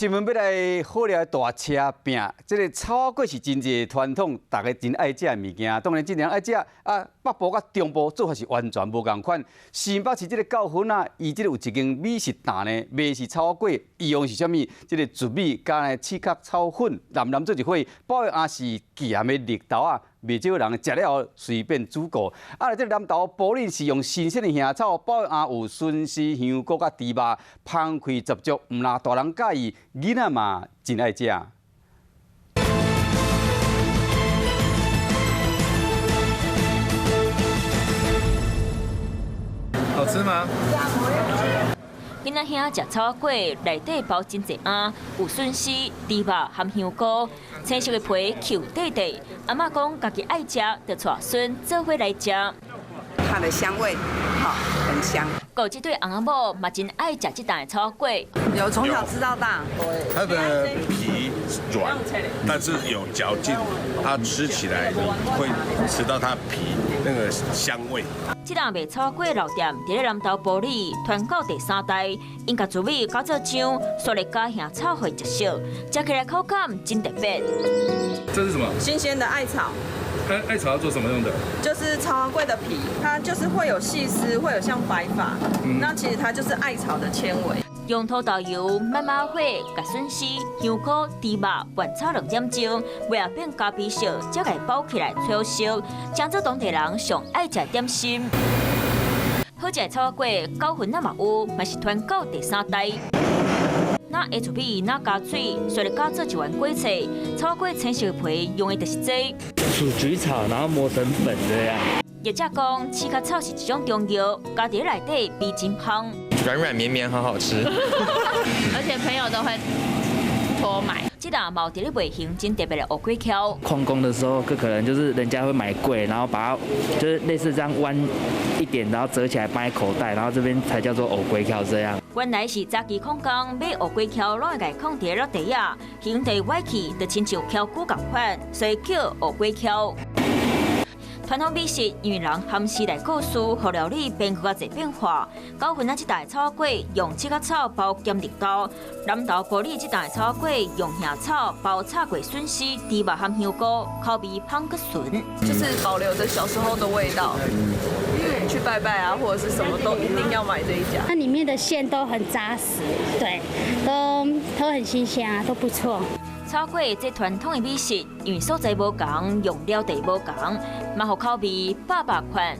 新聞欲來好料大車拼，這个草粿是真濟傳統，大家真愛食的物件。當然，真濟人愛食啊，北部佮中部做法是完全無仝款。新北市這个九份啊，伊這个有一間美食檔呢，賣是草粿，伊用是啥物？這个糯米佮呢刺殼炒粉，南南做一伙，包的餡是鹹的綠豆仔。袂少人食了後隨便煮過。啊，這个南投埔里是用新鮮的香草包的餡，有筍絲、香菇佮豬肉，香氣十足，毋但大人佮意，囡仔嘛真愛食。好吃嗎？囡仔兄食草粿，內底包真濟餡，有筍絲、豬肉含香菇，青色的皮 Q 塊塊。阿嬤講家己愛食，就帶孫做伙來食。它的香味，好，很香。閣有這對翁仔某嘛真愛食這檔的草粿。有從小吃到大。它的皮軟，但是有嚼勁，它吃起來你會吃到它皮那個香味。這檔賣草粿老店，佇咧南投埔里，傳到第三代，𪜶共糯米攪做漿，煞來加香草予伊食熟，食起來口感真特別。這是什麼？新鮮的艾草。艾草要做什麼用的？就是草仔粿的皮，它就是會有細絲，會有像白髮，那其實它就是艾草的纖維。用土豆油慢慢火，共筍絲、香菇、豬肉拌炒2點鐘，尾後變咖啡色，才共包起來炊熟，成做當地人上愛食點心。好食的草粿，九份仔嘛有，嘛是傳到第三代。若下糯米，若加水，煞來加做一碗粿脆。草粿青色皮用的就是這个。鼠菊草，然後磨成粉這樣。業者講，刺殼草是一種中藥，加佇內底味真香。軟軟綿綿，好好吃。而且朋友都會托買。這檔嘛有佇咧賣形真特別的芋粿巧。礦工的時候，可能就是人家會買粿，然後把它就是類似這樣彎一點，然後折起來放在口袋，然後這邊才叫做芋粿巧這樣。原來是早期礦工買芋粿巧，攏會共囥佇咧落地仔，形地歪去，就親像蹺龜仝款，所以叫芋粿巧。傳統美食因為人含時代故事，予料理變閣較濟變化。九份仔這檔草粿用刺殼草包鹹綠豆，南投埔里這檔草粿用香草包炒過筍絲、豬肉含香菇，口味芳閣醇。就是保留着小時候的味道。去拜拜啊，或者是什麼都一定要買這一家。它裡面的餡都很紮實，對，都很新鮮啊，都不錯。草粿這傳統的美食，因為所在無仝，用料地無仝，嘛予口味百百款。